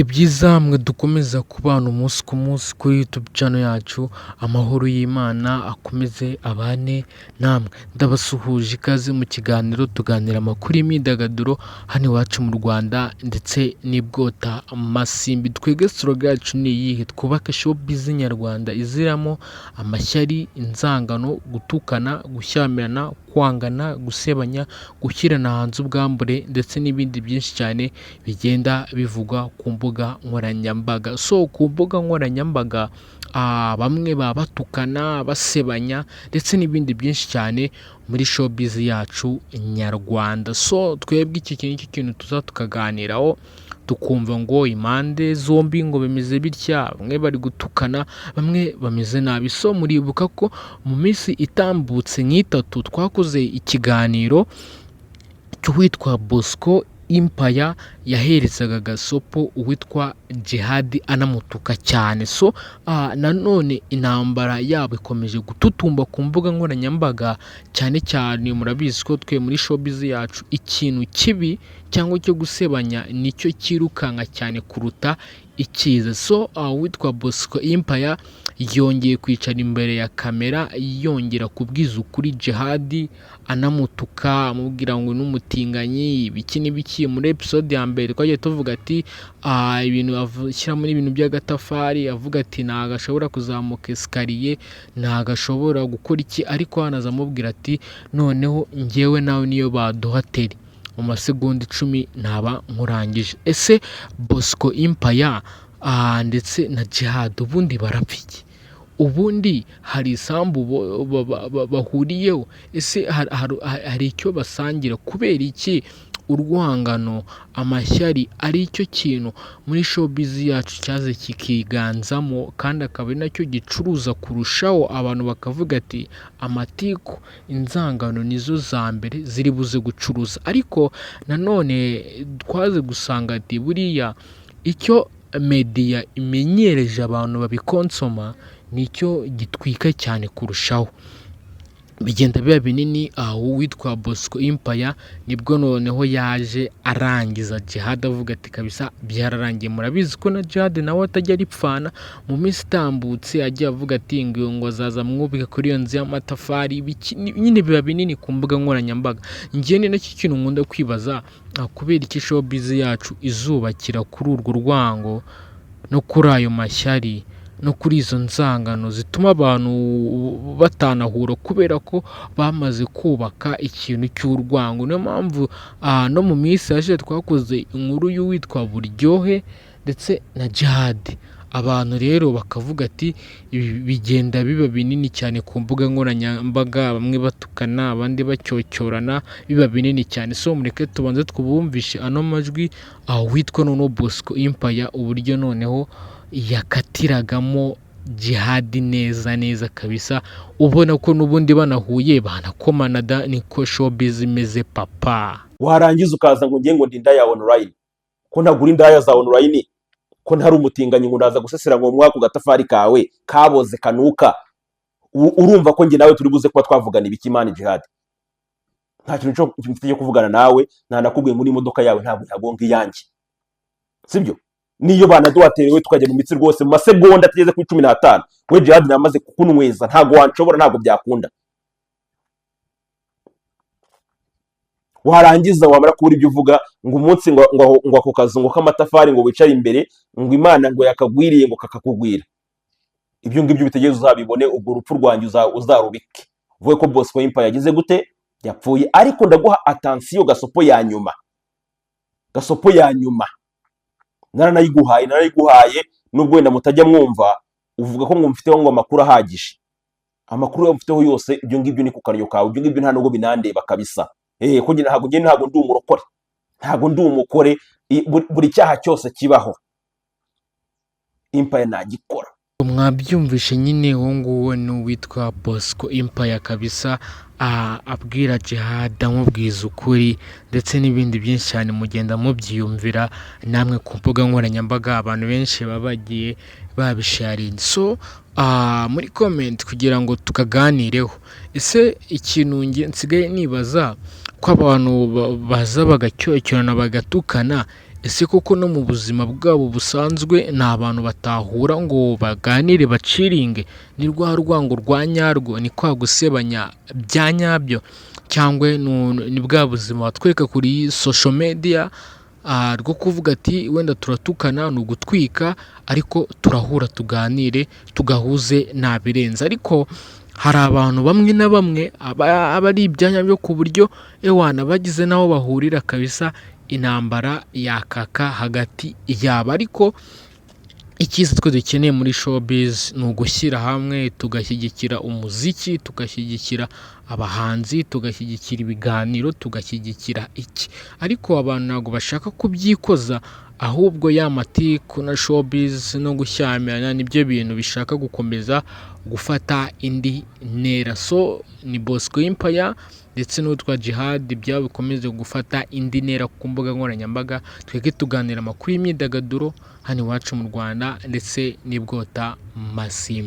Byiza mwe dukomeza kubana umunsi ku munsi kuri YouTube channel yacu, amahoro y'Imana akomeze abane namwe. Ndabasuhuje, ikaze mu kiganiro tuganira amakuru y'imyidagaduro hano iwacu mu Rwanda ndetse n'ibwota amasimbi. Twebwe slogan yacu ni iyihe? Twubake showbiz nyarwanda iziramo amashyari, inzangano, gutukana, gushyamirana, kwangana, gusebanya, gushyirana hanze ubwambure ndetse n'ibindi byinshi cyane bigenda bivugwa ku mbuga nkoranyambaga. So ku mbuga nkoranyambaga bamwe baba batukana, basebanya ndetse n'ibindi byinshi cyane muri showbiz yacu nyarwanda. So twebwe iki nicyo kintu tuza tukaganiraho, tukumva ngo impande zombi ngo bimeze bitya, bamwe bari gutukana, bamwe bameze nabi. So muribuka ko mu minsi itambutse nk'itatu twakoze ikiganiro cy'uwitwa Bosco Impaya yaherezaga gasopo uwitwa Djihad anamutuka cyane. So nanone intambara yabo ikomeje gututumba ku mbuga nkoranyambaga, cyane cyane murabizi ko twe muri showbiz yacu ikintu kibi cyangwa cyo gusebanya nicyo cyirukanka cyane kuruta icyiza. So uwitwa Bosco Impaya yongeye kwicara imbere ya kamera, yongera kubwiza ukuri Djihad, anamutuka, amubwira ngo n'umutinganyi, ibiki n'ibiki. Muri episode ya mbere twagiye tuvuga ati ibintu ashyiramo ibintu by'agatafari, avuga ati ntabwo ashobora kuzamuka escalier, ntabwo ashobora gukora iki, ariko hano aza amubwira ati noneho njyewe nawe niyo baduha teri mu masegonda 10 ntaba nkurangije. Ese Bosco Impaya ndetse na Djihad ubundi barapfa iki? Ubundi hari isambu bahuriyeho? Ese hari icyo basangira? Kubera iki urwangano, amashyari ari cyo kintu muri showbiz yacu cyaze kikiganzamo, kandi akaba ari nacyo gicuruza kurushaho? Abantu bakavuga ati amatiku, inzangano nizo za mbere ziri buze gucuruza. Ariko nanone twaze gusanga ati buriya icyo media imenyereje abantu babikonsoma nicyo gitwika cyane kurushaho, bigenda biba binini. Aho uwitwa Bosco Impaya nibwo noneho yaje arangiza Djihad, avuga ati kabisa byararangiye. Murabizi ko na Djihad nawe atajya aripfana, mu minsi itambutse agiye avuga ati ngo azaza amwubike kuri iyo nzu y'amatafari, nyine biba binini ku mbuga nkoranyambaga. Njye ni nacyo kintu nkunda kwibaza, kubera iki showbiz yacu izubakira kuri urwo rwango no kuri ayo mashyari no kuri izo nzangano zituma abantu batanahura, kubera ko bamaze kubaka ikintu cy'urwango? Niyo mpamvu no mu minsi yashize twakoze inkuru y'uwitwa Buryohe ndetse na Djihad, abantu rero bakavuga ati ibi bigenda biba binini cyane ku mbuga nkoranyambaga, bamwe batukana, abandi bacyocyorana, biba binini cyane. So mureke tubanze twubumvishe ano majwi, aho witwa noneho Bosco Impaya uburyo noneho yakatiragamo Djihad neza neza kabisa, ubona ko n'ubundi banahuye banakomana da, niko showbiz imeze papa. Warangiza ukaza ngo ngiye ngo ndi indaya online, ko ntagura indaya za online, ko ntari umutinganyi ngo ndaza gusesera ngo mwaka ku gatafari kawe kaboze kanuka. Urumva ko njye nawe turi buze kuba twavugana ibiki, man? Djihad, nta kintu cyo mfite cyo kuvugana nawe. Ntanakubwiye ngo n'imodoka yawe ntabwo yagonga iyanjye, sibyo? Niyo banaduhaterewe tukajya mu mitsi rwose, mu masegonda atageze kuri 15, we Djihad namaze kukunyweza, ntabwo wanshobora, ntabwo byakunda. Warangiza wamara kubura ibyo uvuga ngo umunsi ngo ako kazu ngo k'amatafari ngo wicare imbere, ngo Imana ngo yakagwiriye ngo kakakugwira. Ibyo ngibyo bitegereze uzabibone, ubwo urupfu rwanjye uzarubike, uvuge ko Bosco Empire yagize gute, yapfuye. Ariko ndaguha attention, gasopo ya nyuma, gasopo ya nyuma naranayiguhaye, narayiguhaye, nubwo wenda mutajya mwumva. Uvuga ko ngo mfiteho ngo amakuru ahagije, amakuru yo mfiteho yose, ibyo ngibyo ni ku kanyo kawe, ibyo ngibyo nta nubwo binandeba kabisa. Ko njye ntabwo ndi umurokore, ntabwo ndi umukore. Buri cyaha cyose kibaho Empire nagikora. Mwabyumvishe nyine, uwo nguwo ni uwitwa Bosco Empire kabisa, abwira Djihad, amubwiza ukuri ndetse n'ibindi byinshi cyane mugenda mubyiyumvira namwe ku mbuga nkoranyambaga, abantu benshi baba bagiye babisharinga. So muri comment kugira ngo tukaganireho, ese ikintu nsigaye nibaza ko abantu baza bagacyocyorana, bagatukana, Ese koko no mu buzima bwabo busanzwe ni abantu batahura ngo baganire baciringe? Ni rwa rwango rwa nyarwo, ni kwa gusebanya bya nyabyo, cyangwa ni bwa buzima batwereka kuri social media rwo kuvuga ati wenda turatukana ni ugutwika, ariko turahura tuganire tugahuze ntabirenze. Ariko hari abantu bamwe na bamwe aba ari ibyanya byo ku buryo ewana bagize n'aho bahurira kabisa intambara yakaka hagati yabo. Ariko icyiza twe dukeneye muri showbiz ni ugushyira hamwe tugashyigikira umuziki, tugashyigikira abahanzi, tugashyigikira ibiganiro, tugashyigikira iki. Ariko abantu ntabwo bashaka kubyikoza, ahubwo ya matiku na showbiz no gushyamirana nibyo bintu bishaka gukomeza gufata indi ntera. So ni Bosco Empire ndetse n'uwitwa Djihad, ibyabo bikomeze gufata indi ntera ku mbuga nkoranyambaga. Twebwe tuganira amakuru y'imyidagaduro hano iwacu mu Rwanda ndetse n'ibwota masimbi.